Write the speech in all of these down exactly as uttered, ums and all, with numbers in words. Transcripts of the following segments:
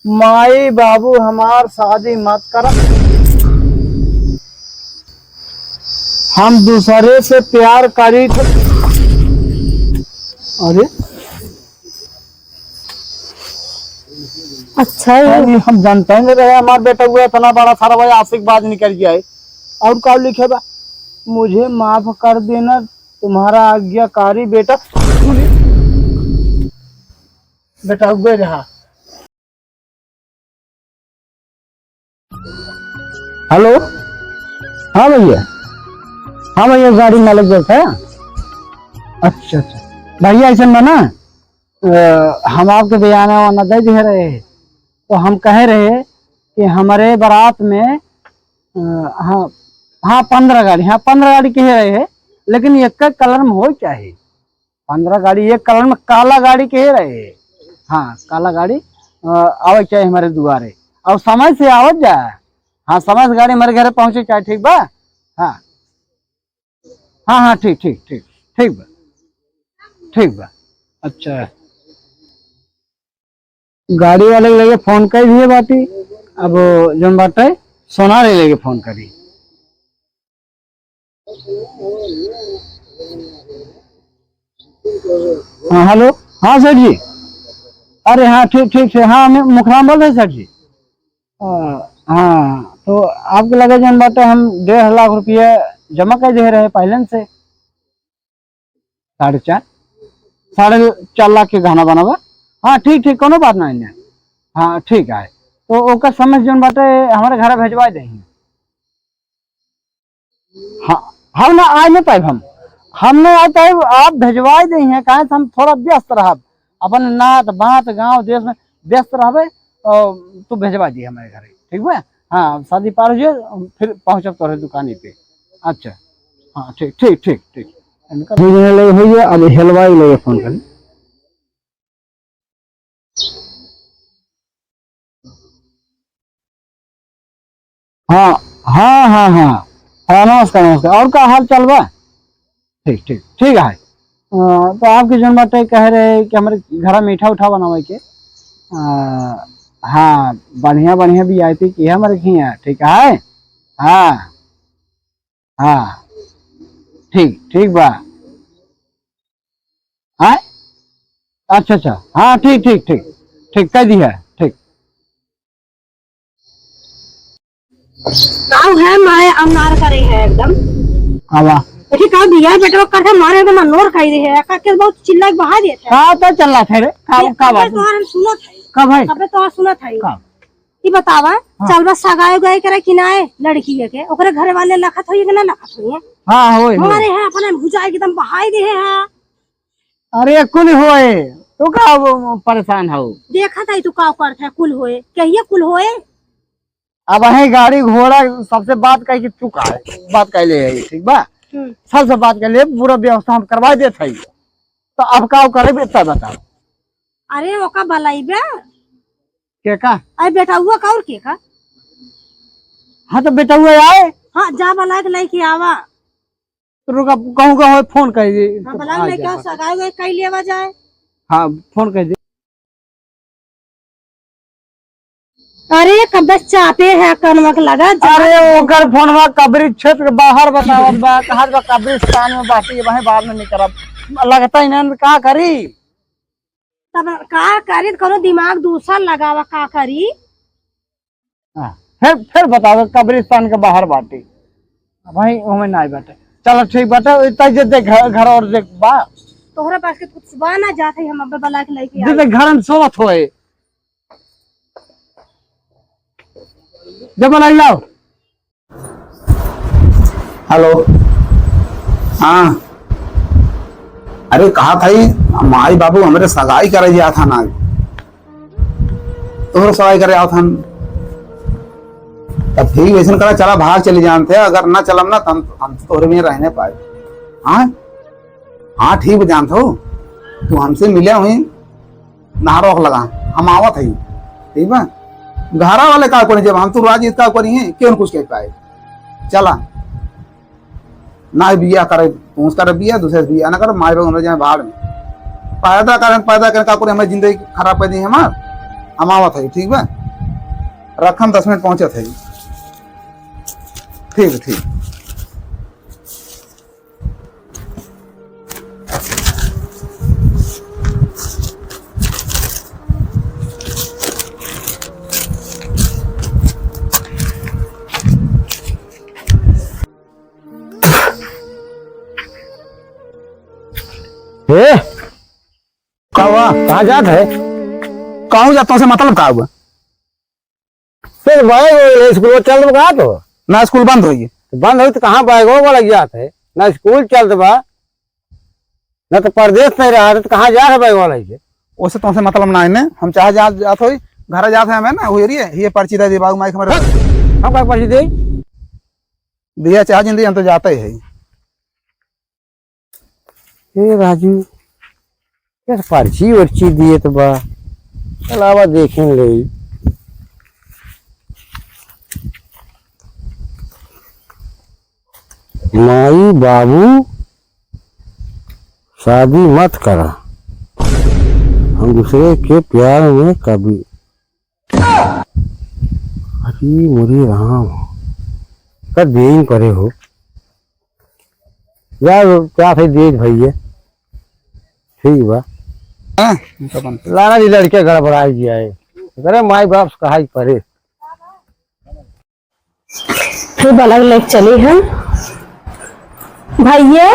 माई बाबू हमार शादी मत करा, हम दूसरे से प्यार करी थे। अरे, अच्छा है। नहीं, हम जानते ही नहीं रहे, हमार बेटउआ इतना बड़ा सारा भाई आशिक बाज निकल गया है। और का लिखे बा, मुझे माफ कर देना, तुम्हारा आज्ञाकारी बेटा। बेटउआ रहा। हेलो, हाँ भैया, हाँ भैया, गाड़ी मालिक बोलत है। अच्छा, अच्छा भैया, ऐसा बा ना, अ, हम आपके बयाना वाना दे दिए रहे, तो हम कहे रहे कि हमरे बारात में, अ, हाँ, हाँ, पन्द्रह गाड़ी, हाँ, पन्द्रह गाड़ी कहे रहे हैं, लेकिन एक कलर में हो चाहे। पन्द्रह गाड़ी एक कलर में काला गाड़ी कहे रहे। हाँ, काला गाड़ी, अ, आवे चाहे हमरे दुआरे, और समय से आवत जा। हाँ, समय से गाड़ी हमरे घरे पहुँचे चाहे, ठीक बा? हाँ, हाँ, हाँ, ठीक, ठीक, ठीक, ठीक बा, ठीक बा। अच्छा, गाड़ी वाले के लगे फोन कर दिए बाटी, अब जौन बाटे सोनार के लगे फोन करी। हाँ, हेलो। हाँ, सेठ जी। अरे हाँ, ठीक, ठीक से। हाँ, मैं मुखराम बोल रहे, सेठ जी। अ, हाँ, तो आपके लगे जौन बाटे हम डेढ़ लाख रुपया जमा कर दे रहे पहले से। साढ़े चार, साढ़े चार लाख के गहना बना बा। हाँ, ठीक, ठीक, कोनो बात नहीं है। हाँ, ठीक है। तो ओकर समझ जौन बाटे हमरे घरे भेजवा देही। हाँ, हम ना आ नहीं पाइब, हम, हम नहीं आ पाइब, आप भेजवाई देही, काहे से हम थोड़ा व्यस्त रहब, अपन नात, बात, गाँव, देश में व्यस्त रहबे, और तू भेजवा दिए हमरे घरे, ठीक बा? हाँ, शादी पार हो जाए, फिर पहुँचब तोहरे दुकानी पे। अच्छा, हाँ, ठीक, ठीक, ठीक, ठीक। इनका भेजने लगे भैया, अब हेलवाई लगे फोन करी। हाँ, हाँ, हाँ, हाँ। हाँ, नमस्कार, नमस्कार। और का हाल चाल बा? ठीक, ठीक, ठीक है। अ, तो आपके जौन बाटे कह रहे कि हमरे घरा मीठा उठा बनावे के। अ, हाँ, बढ़िया, बढ़िया V I P की हमरे खिया, ठीक है? हाँ, हाँ, ठीक, ठीक बा। हाँ? अच्छा, अच्छा। हाँ, ठीक, ठीक, ठीक। ठीक, कह दिया, ठीक। गाँव है, मारे अनार करे है एकदम। आवा। देखी का दिया बेटवा कर है, मारे एकदम अनोर खाई दे है। का के बहुत चिल्ला के बहा दिए थे। का तो चल रहा था रे? का, ये का कबे बात? तोहार हम सुनत है। का भाई? कबे तोहार सुनत है। का? ई बतावा, हाँ। चलबा सगाई उगाई करे कि नाय लड़की के? ओकरे घरे वाले लखत होई कि ना लखत होई? हाँ, होई, होई। हमारे यहाँ अपने भुजाई एकदम बहाई दे है। अरे कुल होए, तू का वो परेशान हो? देखत है तू का करत है, कुल होए, कहिए कुल होए? अब है गाड़ी घोड़ा सबसे बात कह के चुका है, बात कह ले है, ठीक बा? हम्म। सबसे बात कह ले, पूरा व्यवस्था हम करवा देत है। तो अब का करे बे, तब बताओ। अरे ओका बलाइबे। के का? अरे बेटउआ का और के का? हाँ तो बेटउआ आए। हाँ जा बलाए के लेके आवा। तो रुका, कहूँ का हो, फोन कर दे। हाँ, बलाए आ लेके जा। आओ, सगाई उगाई कर लेवा जाए। हाँ, फोन कर दे। अरे कब चापे है कनवा के लगा जा। अरे ओकर फोनवा कबरी क्षेत्र के बाहर बतावत बा, कहा बा कब्रिस्तान में बाटी, वहीं बाहर में निकलब। लगता ही ना, का करी? तब का करी, कोनो दिमाग दूसर लगावा, का करी? हाँ, फिर, फिर बतावे, कब्रिस्तान के बाहर बाटी। भाई, ओमे नाई बाटे। चलो, ठीक बाटे, इतना जे देख, घर, घर और देख बा। तोहरा पास के कुछ बा ना, जात है, हम अबे बला के लेके दे आई। दे, घर में सोवत होए। जब बलाई लाओ। हेलो। हाँ। अरे, कहा था ही, माई बाबू हमरे सगाई करे जात है ना। तोहरे सगाई करे आवत हन। तब ठीक, वैसन करा, चला, भाग चली जानते हैं, अगर ना चलम ना, तो हम, हम तो तोहरे में रहने पाए। हाँ, हाँ, ठीक बा, जानत हो, तू हमसे मिले हुई, ना रोक लगा, हम आवत है, ठीक बा? घरा वाले का करी, जब हम तो राजी का करी हैं, क्यों कुछ कह पाए? चला। ना बिया करे, पहुँच कर बिया, दूसरे से बिया ना करे, माई बाप उमर जाए बाहर में। पैदा करें, पैदा करें, का करे, हमारी जिंदगी खराब कर दी हमार। हम आवत है, ठीक बा? रखम, दस मिनट पहुँचत है। ठीक, ठीक। ए, का हुआ? कहाँ जात है? कहूँ जात, तोसे मतलब का हुआ? फिर बैग हो गए, स्कूल चल बा का तो? ना, स्कूल बंद होई। तो बंद होई तो कहाँ बैग हो वाला जात है? ना स्कूल चलत बा, ना तो परदेस नहीं रहा, तो कहाँ जा है बैग वाला के? ओसे तोसे मतलब ना है ने, हम चाहे जा, जात होई, घर जात है हमें ना, हुई रही है, ये पर्ची दे दे बाबू माई के हमारे। हम का पर्ची दे? दिया चाहे जिंदगी, हम तो जाते ही है। ए राजू, यार पर्ची वर्ची दिए तो बा, चलावा देखें ले। माई बाबू शादी मत करा, हम दूसरे के प्यार में कभी अरे मोरे राम, कर देइन परे हो। यार, क्या थे देख भैया, ठीक बा। हाँ, इनका बंद कर। लाला जी लड़के गड़बड़ाई गया है। अरे माई बाप से कहा ही परे। फिर बलग लेके चली हम। भैया,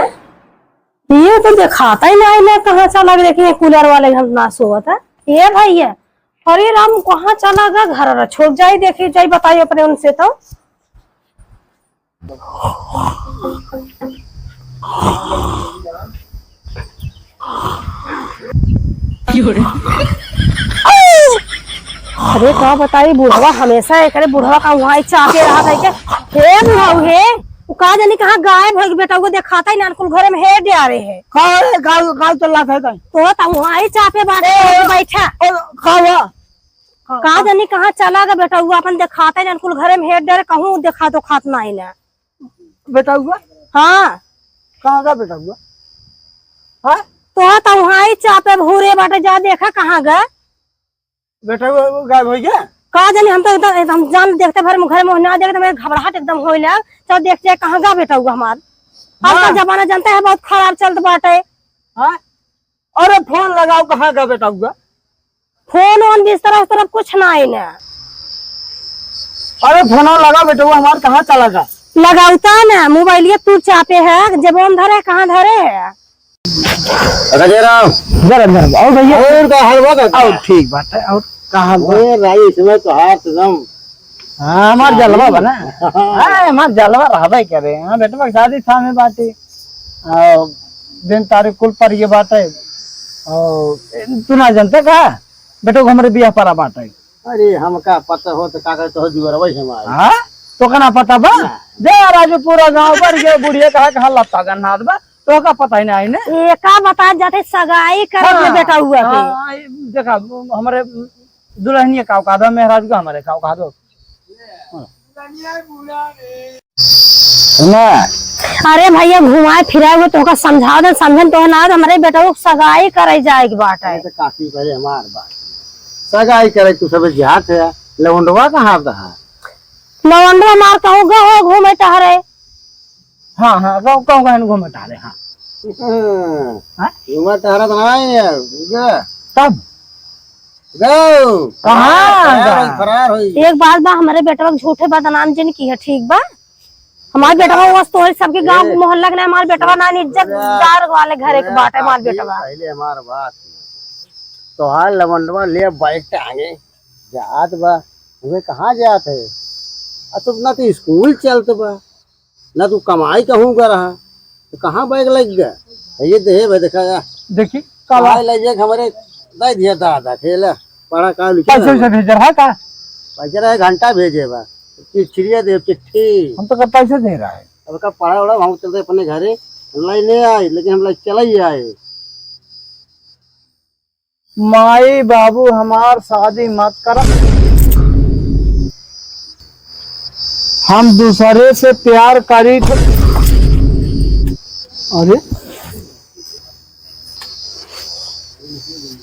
ये तो देखाता ही नहीं ना, कहाँ चला गया? देखिए, कूलर वाले घर ना सोवत है। ये भैया, अरे राम, कहाँ चला गया? घर वाला छोड़ जाई, देखी जाई, बताई अपने उनसे तो। अरे का बताई, बुढ़वा हमेशा एकरे बुढ़वा का वहाँ चाहते रहा था के। हे बुढ़ऊ हे, उ का जानी कहाँ गायब हो गई बेटा, वो देखाता ही ना, कुल घरे में हेर दे आ रहे हैं। का रे, गाँव, गाँव चला था ताई? तो, तो वहाँ ही चापे बाटे, ए, बैठा। ए, का हुआ? का जानी कहाँ चला गया बेटा, वो अपन देखाता ही ना, कुल घरे में हेर दे रहे, कहूँ देखा तो खात ना ही ना। बेटा हुआ? हाँ। कहाँ गया बेटा हुआ? हाँ? तो, तो वहाँ ही चापे भूरे बाटे, जा देखा कहाँ गए। बेटा हुआ वो गायब हो गया? का जानी, हम तो एकदम, एकदम जान देखते भर में घर में ना देखते, मेरे घबराहट एकदम होए लग। चल देख जाए कहाँ गया बेटा हुआ हमार। आजकल हाँ। जमाना जानते हैं बहुत खराब चलत बाटे। हाँ? अरे फोन लगाओ, कहाँ गया बेटा हुआ? फोन वोन भी इस तरफ, उस तरफ कुछ ना है ना। अरे फोन लगाओ बेटा हुआ हमार, कहाँ चला गया? लगावता ना, मोबाइलिया तू चापे है, जब ओन धरे, कहाँ धरे है? राजेराम। गरम, गरम। और भैया? और का हाल बा का? और ठीक बात है, और का हाल बा? ए राई, इसमें तो हाथ एकदम हाँ, हमार जलवा बा ना। हाँ, हमार जलवा रहबे करे। हाँ, बेटवा के शादी था में बाटी। आ, दिन तारीख कुल पर ये बात है। और तू ना जानते का? बेटवा को हमरे बियाह परा बाटे। अरे, हमका पता हो तो का करे, तो दुआरवा ही हमारे। हाँ? तो का ना पता बा? ना। जा राजू, पूरा गांव भर के बुढ़िया कहा, कहा लत्ता गन्हात बा, तो का पता ही ना है ने? ये का बता जाते सगाई करत हाँ, में बेटा हुआ के। हाँ, देखा, हमरे दुल्हनिया का औकात बा, मेहरारू का हमरे का औकात बा। ना। अरे भैया, घुमाए फिराए हुए तोहका समझाओ दे, समझन तो ना, हमरे बेटा को सगाई करे जाए के बाटे। अरे तो काकी, पहले हमार बात। सगाई करे तू सब जात है, लौंडवा कहाँ रहा? लौंडवा मार कहूँ गए घूमे टहरे। हाँ, हाँ, कहूँ, कहूँ, कहूँ घूमे टहरे, हाँ। हाँ। हाँ? घूमे टहरे तो ना है यार, गए। कब? गए। कहाँ? फरार होई, फरार होई। एक बात बा, हमरे बेटवा के झूठे बदनाम जिन की है, ठीक बा? हमार बेटवा बस तोहरे सबके गाँव ए, मोहल्ला के ना, हमार बेटवा ना इज्जतदार वाले घरे के बाटे हमार काकी, बेटवा। पहले हमार बात सुन। तोहार लवंडवा ले बाइक टांगे जात बा, हमें कहाँ जात है? आ तू ना तो स्कूल चलत बा, ना तू कमाई कहूँ का रहा, तो कहाँ बैग लग गया? ये देहे भाई, देखा जा। देखी, का कमाई बात? लग जाए, हमारे दे दिया दादा, खेला, पढ़ा का लिखा पैसे है? से भेज रहा का? पैसे रहे, घंटा भेजे बा, चिट्ठिया दे, चिट्ठी। हम तो का पैसे दे रहा है। अब का पढ़ा उड़ा, हम चलते अपने घरे, लाई ले आए, लेकिन हम लाई चला ही आए। माई बाबू हमार शादी मत करा, हम दूसरे से प्यार करी थे। अरे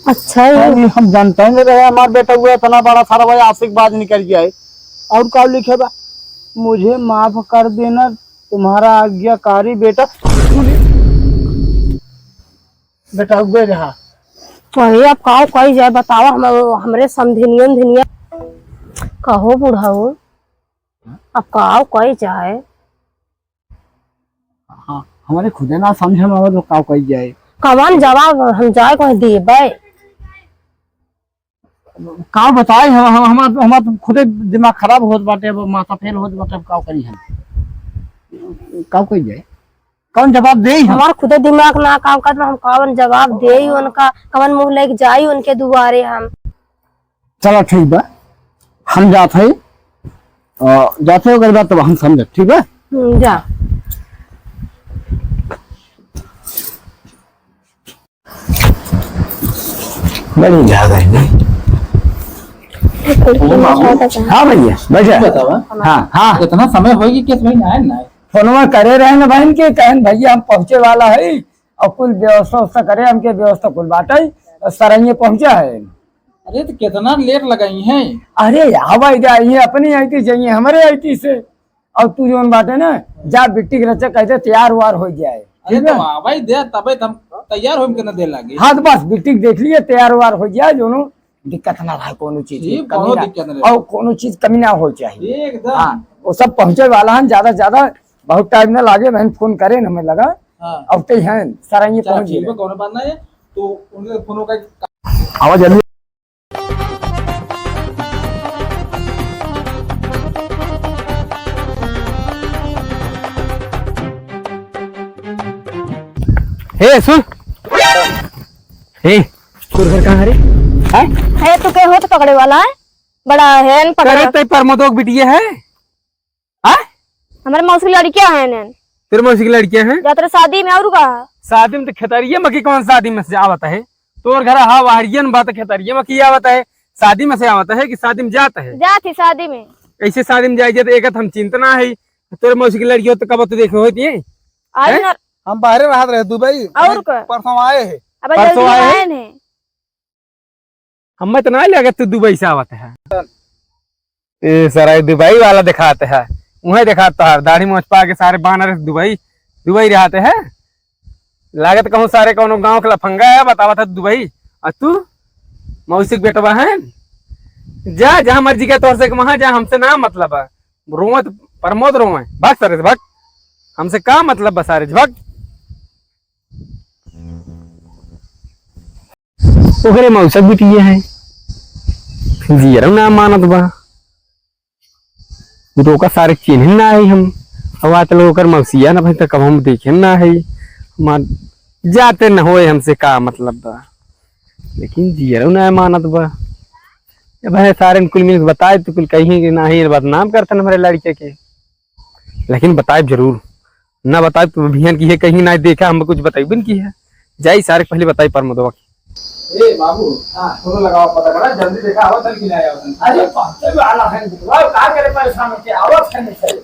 अच्छा, ये अरे, हम जानते ही नहीं रहे, हमार बेटउआ इतना बड़ा सरवा आशिक बाज निकल गया है। और का लिखे बा? "मुझे माफ कर देना, तुम्हारा आज्ञाकारी बेटा।" बेटउआ रहा। अरे, अब का कही जाए, बतावा, हम, हमरे समधिनियन धिनिया। कहो बुढ़ऊ, अब का कही जाए? हाँ, हमरे खुदे ना समझ में आवत बा का कही जाए। कवन जवाब हम जाए कह देबे? का बताई हम, हम, हमार, हमार तो खुदे दिमाग खराब होत बाटे, अब माथा फेल होत बाटे, अब का करी हम? का कही जाए? कौन जवाब देई हम? हमार खुदे दिमाग ना काम करत बा, हम कवन जवाब देई उनका, कवन मुँह लेके जाई उनके दुआरे हम? चला ठीक बा, हम जात हई, अ, जात हई, ओकर बाद तब हम समझब, ठीक बा? हम्म, जा। बड़ी ज्यादा है, नहीं? हाँ भैया, बैठा। बतावा। हाँ, हाँ। इतना समय होई कि केस भाई ना आए ना? फोनवा करे रहे ना बहन के, कहन, "भैया, हम पहुँचे वाला है।" और कुल व्यवस्था, व्यवस्था करे, हमके व्यवस्था कुल बाटे, और सरैये पहुँचा है। अरे, तो कितना लेट लगाई हैं? अरे, आवा इधर, ये अपनी आईटी चाहिए, हमरे आईटी से। और तू जौन बाटे ना, जा बिट्टी के रचा कहते तैयार वार हो जाए, अरे, ठीक है? तो आवा ही दे, तबे तो हम तैयार होम के ना दे लागे। हाँ, तो बस बिट्टी के देख लिए, तैयार वार हो जाए, जोनो दिक्कत ना रहे, कोनो चीज की जी, कमी कोनो ना, दिक्कत ना रहे। और कोनो चीज कमी ना हो चाहिए। एकदम। हाँ, वो सब पहुँचे वाला है, ज्यादा से ज्यादा बहुत टाइम ना लागे, बहन फोन करे ना हमें लगा। हाँ। अब ते हैं, सरैये चला, पहुँच ठीक गए। बा, कोनो बात ना है, तो उनके फोन का आवाज जल्दी। हे, सुन। हे, तोर घर कहाँ रे? हैं? है, तू के होत पकड़े वाला है? बड़ा है, न पकड़ा। करे ते प्रमोदो के बिटिया है? हाँ? हमारे मौसी की लड़कियां हैं नैन। तेरे मौसी की लड़कियां हैं? जात रहे शादी में, और का? शादी में तो खेतरिया में की कौन शादी में से आवत है? तोर घर हा वहरियन बात खेतरिया में की आवत है? शादी में से आवत है कि शादी में जात है? जात ही शादी में। ऐसे शादी में जाए जाए तो एक हम चिंता ना है। तोरे मौसी की लड़की हो तो कब तो देखे होती है? आज हैं? ना। हम बाहरे रहत रहे दुबई। और का? परसों आए हैं। अब परसों जल्दी आए हैं? आए हैं। हमें तो ना लगे तू दुबई से आवत है। ए, सारा दुबई वाला दिखाते है, उहे दिखाता है, दाढ़ी मोछ पा के सारे बानर दुबई, दुबई रहते हैं। लागत कहूँ सारे कौनो गाँव के लफंगा है, बतावत है दुबई। और तू मौसी के बेटवा है, जा जहाँ मर्जी के तोर से वहाँ जा, हमसे ना मतलब है। रोवत प्रमोद रोवे, भाग सारे से, भाग। हमसे का मतलब बा सारे से, भाग। ओकरे मौसा बिटिया है, जियरो ना मानत बा। उ तो ओकर सारे चिन्हन ना आई हम। अब आज तक ओकर मौसिया ना भाई, तक हम देखे ना है। हमार जाते न होए हमसे का मतलब बा, लेकिन जियरो ना मानत बा। अब है सारे कुल मिल के बताए तो कुल कही कि नाही, ये बदनाम करतन हमारे लड़के के। लेकिन बताए जरूर, ना बताए तो बिहान की है, कहीं ना देखा, हम कुछ बताइबे न की है। जाई सारे पहले बताई परमोदवा की। ए बाबू, हाँ। फोन लगावा, पता करा, जल्दी देखा, आवत है कि नहीं आवत है। अरे, पहुंचे वाला है, बुआ, का करे परेशान होके, आवत है नहीं सही।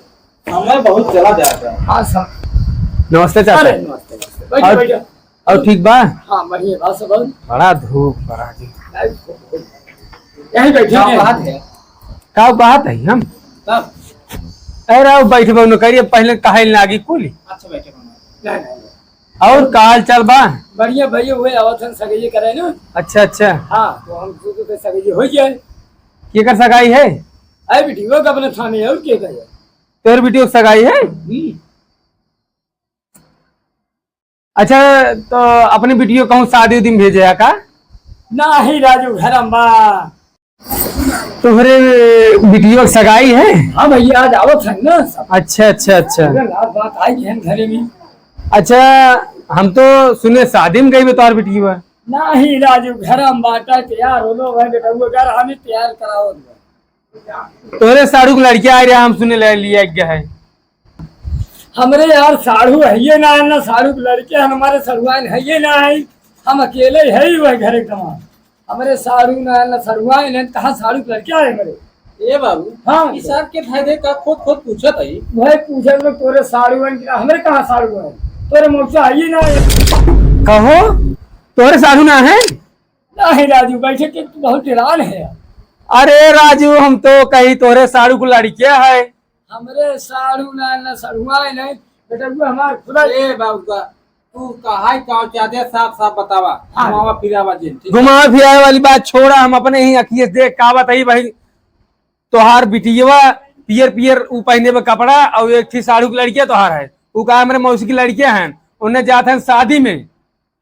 समय बहुत चला जाता है। हाँ सर। नमस्ते चाचा। अरे, नमस्ते, नमस्ते। बैठो, और, बैठो। और ठीक बा? हाँ, बढ़िया बा सब। बड़ा धूप पड़ा जी। यहीं बैठे का हैं। बात है? का बात है हम? तब? अरे, आओ, बैठ बा, नौकरी अब पहले कहे लागी कुल। अच्छा, बैठे बा। नहीं, नहीं, नहीं। और का हाल चाल बा? बढ़िया भैया, हुए आवत हन सगाई करे ना। अच्छा, अच्छा। हाँ, तो हम सोचे थे सगाई हो जाए। केकर सगाई है? अरे बिटिया का अपने थाने और के करे? तोर बिटिया के सगाई है? हम्म। अच्छा, तो अपनी बिटिया कहूँ शादी उदी में भेजे है का? नाही राजू, घर में बा। तोहरे बिटिया के सगाई है? हाँ भैया, आज आवत है ना सब। अच्छा, अच्छा, अच्छा। पूरा रात बात आई है घरे में। अच्छा, हम तो सुने शादी में गई बा तोहर बिटिया। नाही राजू, घर में बाटा तैयार हो लो, वह बेटा वो घर हमें तैयार कराओ। तोहरे साढ़ू के लड़किया आ रहा, हम सुने ले लिया गया है। हमरे यार साढ़ू है ये ना, ना साढ़ू के लड़के हैं, हमारे सढ़ुआइन है ये ना है, हम अकेले है ही वह घरे कमा। हमरे साढ़ू ना, ना सढ़ुआइन है, कहाँ साढ़ू के लड़के आए हमरे? ए बाबू, हाँ। ई साहब के भाई देख का खोद खोद पूछत है। वह पूछत में तोरे साढ़ू है कि हमरे कहाँ साढ़ू है? तोरे मौसा है ये ना है। कहो, तोरे साढ़ू ना है? नहीं राजू, बैठे के तू बहुत हैरान है। अरे राजू, हम तो कही तोहरे साढ़ू को लड़किया है। हमरे साढ़ू ना, ना सढ़ुआ है नहीं, बेटा वो हमार खुदा। ए बाबू का, तू कहा है का, क्या दे, साफ साफ बतावा। हाँ। घुमावा फिरावा जिन, ठीक है? घुमावा फिरावे वाली बात छोड़ा, हम अपने ही अखिए से देख का बताई भाई। तोहार बिटियवा पियर पियर ऊ पहने बा कपड़ा, और एक थी साढ़ू की लड़किया तोहार है, ऊ कहा हमरे मौसी की लड़किया हैं, उन्हें जात हैं शादी में,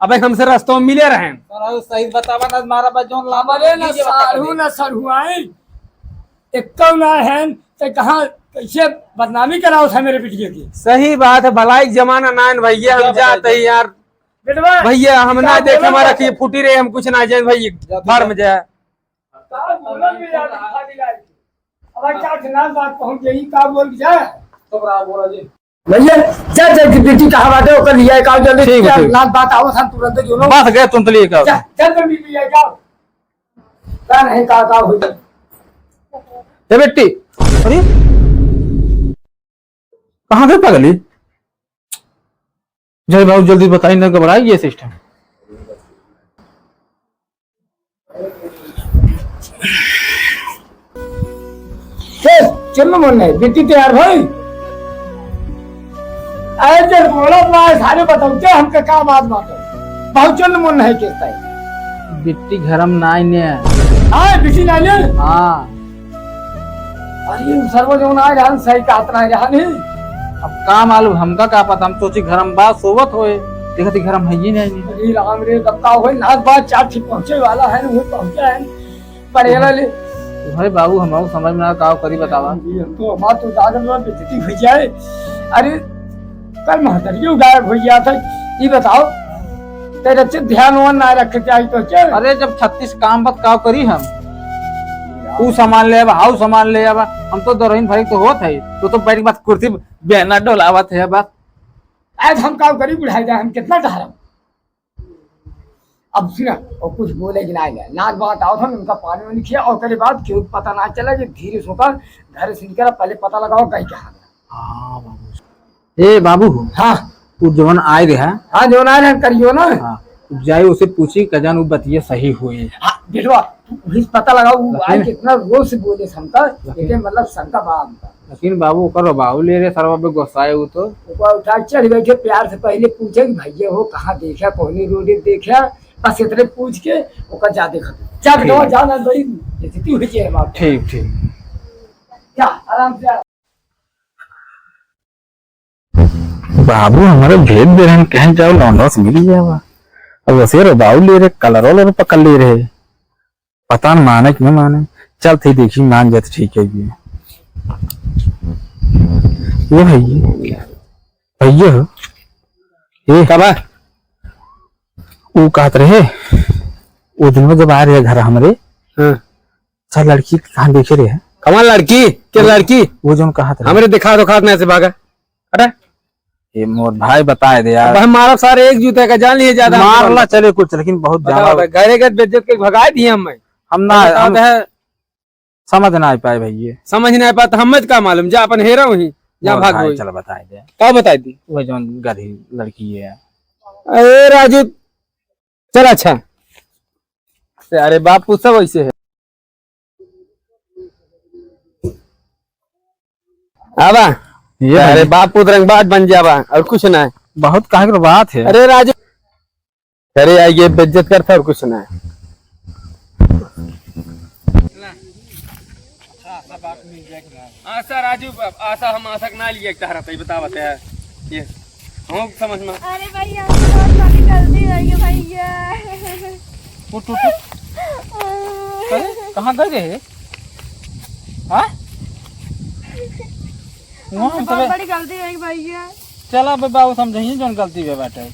अबे हमसे रस्तों में मिले रहें। साला ऊ सही बतावा ना, मारा बा जौन लामा हमारे ना लीजिए बता साढ़ू दे। ना सढ़ुआई, एक्को ना है, ते कहाँ कैसे बदनामी कराओ था मेरे बिटिया की? सही बात है, भलाई जमाना ना है भैया, हम जाते ही यार। बेटवा, भैया, हम ना देखे, हमारा की फूटी रहे, हम कुछ ना जाए भैया, जा, जा। फार्म जाए। का बोलल भी यार, खाली लाइट। अब चार से नाक बात पहुंच गई, का बोल जा? तो बड़ा बोला जी। भैया, जा, जा, कि बेटी कहाँ बाटे, ओकर लिया का जल्दी ठीक बा, जा, ठीक। नाक बात आवत हम तुरंत जो ना। बात गए तुम तो लिए का? जा, जा, जल्दी लिया जाओ। का नहीं, का, का हो जाए? ए बेटी, अरे, कहाँ गए पगली? जय बाबू, जल्दी बताई ना, घबराई ये सिस्टम। ए, चल मन है, बिट्टी तैयार भाई। अरे जब बोला ना, सारे बताओ, क्या हमका का बात बात है? बहुत चल मन है, किस टाइम? बिट्टी घरम नाई ने। हाँ, बिट्टी नाई ने? हाँ। अरे, उ सरवा जौन आए रहन, सही कहत नाई रहन ही। अब का मालूम, हमका का पता, हम सोची घरम बा, सोवत होए, देखत ही घरम है ही नहीं। अरे राम रे, तब का होए, नाक बात चार ठीक पहुँचे वाला है, वो पहुँचा है, पड़ेला ले। अरे बाबू, हम समझ में ना का करी, बतावा। हम तो, हमार तो जागल में बेइज्जती हुई जाए। अरे, कल महतरियो गायब हुई गया था, ये बताओ। तेरे से ध्यान वान ना रखे के आई तो चल। अरे, जब छत्तीस काम बत का करी हम? ऊ सामान ले अब, हाउ सामान ले अब। हम तो दरहिन भरी तो होत है, तो, तो बैठ के बस कुर्सी बेना डोलावत है बस। आज हम का करी बुढ़ाई जाए, हम कितना डहरम। अब सुना, और कुछ बोले कि ना, ना, नाक बात आओ था, उनका पानी वानी खिया, और ओकरे बाद केहू के पता ना चला कि धीरे से होकर घर से निकला, पहले पता लगाओ कहीं क्या हाल है। हाँ, बाबू। ए, बाबू हो। हाँ। उ जवन आए रहे, हाँ? हाँ, जवन आए रहे, करियो ना। हाँ, उ जाए, उसे पूछी, कजन उ बतिये सही होए। हाँ, बेटवा, तू वही पता लगाओ, उ लेकिन आए कितना रोज से बोले हमका, लेकिन लेकिन मतलब शंका बा हमका। लेकिन बाबू, ओकर बाबू ले रहे, सरवा पे गुस्साए उ तो। ऊपर उठा के चढ़ बैठे, प्यार से पहले पूछे कि भैया हो, कहाँ देखा, कौनी रोड देखा, बस इतने पूछ के ओकर जा देखा। जा बेटवा, ठीक। जा ना, बड़ी बेइज्जती हुई है बाप। ठीक, ठीक। जा, आराम से जा। बाबू हमारे भेज दे रहे हैं, कहीं जाओ लौंडा से मिल जावा। अब वैसे रे बाबू ले रहे, कलर वालर पकड़ ले रहे। पता न माने कि न माने। चल थे देखी, मान जात ठीक है ये। ये भैया, भैया हो। ए, का बा? ऊ कहत रहे, वो दिन में जब आ रहे घर हमरे, हाँ। अच्छा, लड़की कहाँ देखे रहे? कौन लड़की? के लड़की? वो जौन कहत रहे। हमरे दिखा दो, खात नहीं से भागा। अरे। ये मोर भाई बताए दे यार। अब हम मारब सारे एक जूते का, जान लिए ज्यादा हम मारला बोलबे। चले कुछ, लेकिन बहुत बताओ, ज्यादा बताओ, घरे के बेइज्जत के भगाए दिए हम। हम ना, बताओ हम तो है। समझ ना आ पाए भैया। समझ ना आ पाए तो हमें का मालूम, जा अपन हेरा वहीं, जा मोर भाग भाई वहीं। चल बताए दे। का बताए दी? वो जौन गधी लड़की है। अरे राजू, चल अच्छा। अरे बाप पूत सब वैसे है। आवा। ये अरे भाई। बाप पूत रंगबाज बन जावा और कुछ ना है। बहुत काहे के बात है। अरे राजू, अरे यार ये बेइज्जत करता और कुछ ना है। आशा राजू, आशा हम आशा के ना लिए एक तहरा तई बतावत है। ये हम समझ में। अरे भैया, हमसे बहुत बड़ी गलती हो गई भैया। उठ, उठ, उठ। अरे, कहाँ गए रहे? हाँ? वहाँ हमसे हम बहुत तबे बड़ी गलती हो गई भैया। चला बे बाबू, समझइए जौन गलती बे बाटे।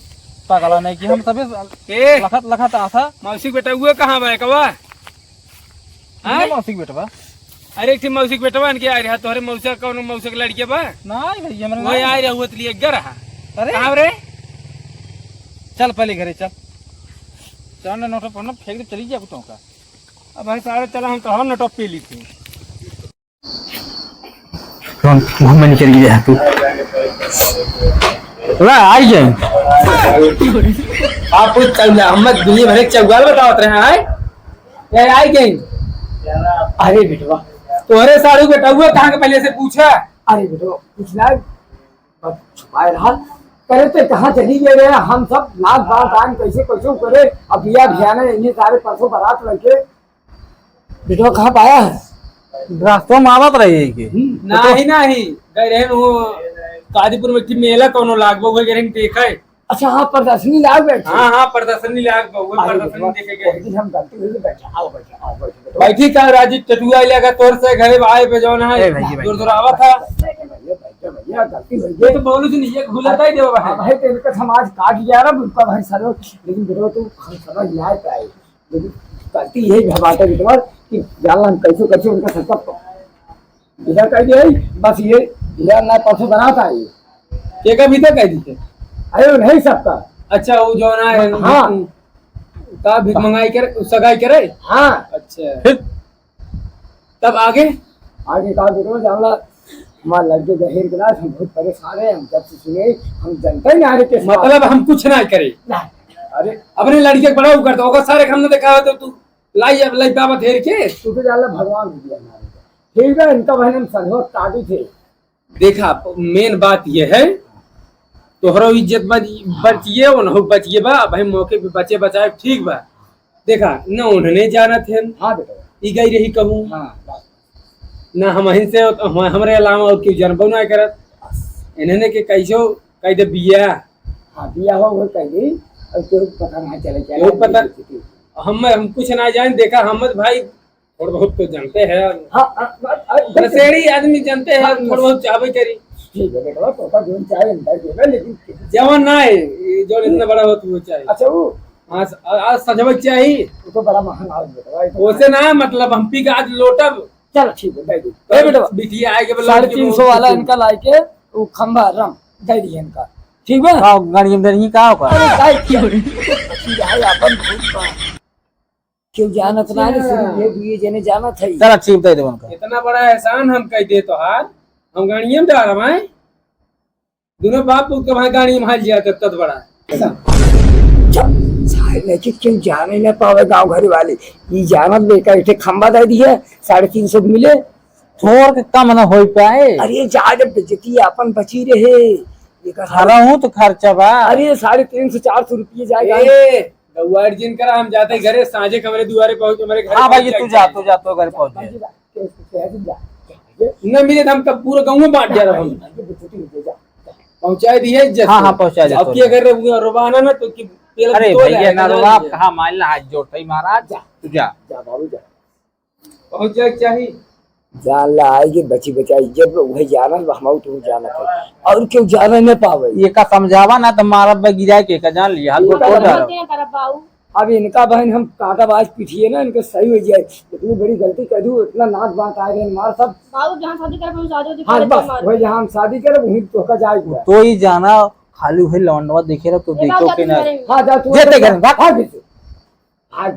पागला नहीं कि हम तबे ए! लखत, लखत आशा। मौसी के बेटा हुए कहाँ बा, कवा? ये हाँ? मौसी के बेटवा। अरे, एक ठे मौसी के बेटवा इनके आए रहा, तोहरे मौसा कौनो मौसा के लड़के बा? नहीं भैया, हमरे वही नहीं। आए रहा, हुआ तो लिए गर रहा। अरे? कहाँ रे? चल पहले घरे चल। चल ना, नोट पर ना फेंक दे, चली जाए तो का। अब भाई सारे चला, हम तो हवा नोट पी ली थी। कौन मुंह में निकल गया तू? ला, आई जाए। आप कुछ चौला, हम दुनिया भर एक चौगाल बतावत रहे हैं। ए, आई गई। अरे बेटवा, तोहरे साढ़ू बेटवा कहाँ के पहले से पूछा? अरे बेटवा, कुछ ना, बस छुपाए रहा। करे तो कहाँ चली गए रहे, हम सब नाच बांध आन कैसे कैसे करे। अब बिया भियाना इन्हें सारे परसों बारात लगे। बेटवा कहाँ पाया है? रास्ता में आवत रही है कि? हम्म। नाही, नाही, गए रहे वो कादीपुर में एक ठे मेला कौनो लागबो, वही गए रहे देखे। अच्छा, हाँ, प्रदर्शनी लाग बैठे। हाँ, हाँ, प्रदर्शनी लाग बा, वो अरे प्रदर्शनी बेटवा, देखे गए। बहुत दिन हम गलती हो गई, बैठा, आओ, बैठा, आओ, बैठा, बैठा। बैठी का राजी टटुआ लगा तोर से घरे आए पे जौन है, ए भाई, ये दूर दूर आवत है। बैठा भैया, बैठा भैया, गलती हो ये गई। तो बोलू जी नहीं, ये भूलता ही देवा भाई। हाँ भाई, तो इनका समाज काट गया ना, उनका भाई सरो, लेकिन बेटवा तू हम समझ ना पाए। लेकिन गलती यही है बाटे बेटवा कि जान हम कैसे कैसे उनका सबका विदा कर दिया है, बस ये विदा ना परसों बारात आई। के का विदा कर दी थे? अरे, उन्हीं सबका। अच्छा, वो जो ना है, हाँ। का भिख मंगाई करे, सगाई करे? हाँ। अच्छा। फिर? तब आगे? आगे का बेटवा, जानला, हमार लड़के दहेज के लाश, हम बहुत परेशान हैं, हम जब से सुने, हम जनते ही ना रहे के मतलब, हम कुछ ना करे। ना। अरे। अपने लड़के के बड़ा वो करता, ओकर सारे काम ना देखा हो तो तू लाई, अब लाई बाबा धेर के। तू तो जानला, भगवान भी दिया हमारे को। ठीक है, इनका बहन हम संघवा काटी थे। देखा, मेन बात ये है, तोहरो इज्जत बच-, बचिए, उनहु बचिए बा। अब हम मौके पे बचे बचाए, ठीक बा। देखा, न उन्हने जानत है, हाँ बेटा। ई गई रही कहूँ। हाँ, बस। न हमहिन से, हम-, हमरे अलावा और केहू जानबो ना करत। इन्हने के कैसो कह दे बिया। हाँ, बिया हो, वो कह दी, और केहू पता ना चले, चले केहू पता, हम, हम कुछ ना जान। देखा, हम भाई थोड़ा बहुत तो जानते हैं। हाँ, हाँ, हाँ, हाँ, नशेड़ी आदमी जानते हैं, हाँ, थोड़ा बहुत चाहबे करी। ठीक है बेटा, तो का जोन चाहे अंदर देगा, लेकिन जवान ना है, ये जोन इतना बड़ा हो तो वो चाहे। अच्छा, वो? हाँ, स-, आ-, आज सजवे के चाही। वो तो बड़ा महंगा है बेटा, ये तो ओसे ना, मतलब, हम पी के आज लोटब। चलो, ठीक है, दे दो। ए बेटा, बिटिया आए के बोला साढ़े तीन सौ वाला इनका लाए के, वो खंबा रम दे दिए इनका, ठीक बा? का गाड़ी में दे रही, का होगा? अरे, का किया? भाई, अपन भूत बा। केहू जानत ना है, सिर्फ ये दुए जने जानत है। चल, अच्छी बताई दे उनका। इतना बड़ा एहसान हम कह दे तोहार, हम गाड़िये में डाल रहे हैं। दोनों बाप पुत के भाई गाड़ी में हाल जाए तब तत बड़ा। चल, सारे लेके केहू जाने ना पावे गाँव घर वाले। ई जानत बेटा, इठे खंबा दे दिए, साढ़े तीन सौ मिले। थोर के कम ना हो पाए। अरे जा, जब बेइज्जती अपन बची रहे। ये का खरा हूँ तो खर्चा बा। अरे साढ़े तीन सौ चार सौ रुपये जाएगा। ए, गौआर जिन करा, हम जाते घरे, साँझे के हमरे दुआरे पहुँच, हमरे घरे हाँ भाई, पहुँच तू जाए। जा, तू जा, तू घरे पहुँच जा। जा, जा, जा, जा, जा। न मिले तो हम तब पूरा गाँव में बांट जा रहा हूँ। भाई, भाई, ये छोटी हो जा, जा। पहुँचा दिए जैसे। हाँ, हाँ, पहुँचा दे अब तू। की अगर वो रोबाना ना तो कि पेला अरे तो भैया, ले, ना ना रोबा, ले। कहाँ माइल ना हाथ जोड़ते ही महाराज। जा। तू जा। जा बाबू जा। पहुँच जाए के चाही। जान ला आए के बची बचाई, जब वही जानत बा, हम तो जानत है। और केहू जाने न पावे। ये का समझावा ना तो मारब बा गिराए के, का जान लिया, हाथ गोड़ तोड़ डालब। करब बाऊ। अब इनका बहन हम काटब आज पीठिए ना, इनके सही हो जाए। इतनी बड़ी गलती कर दू, इतना नाक बांक आ गए मार सब। बाऊ जहाँ शादी करब, हम शादी उदी हाँ, करब, बस, मार। वही जहाँ हम शादी करब, वहीं तोहका जाए हुआ। तो ही जाना, खाली वही लौंडवा देखे रहो, तो ए बाऊ, देखो जा के तू ना। करेंगे। हाँ, जा तू जेते करेंगे, भाग। भाग पीछे। भाग।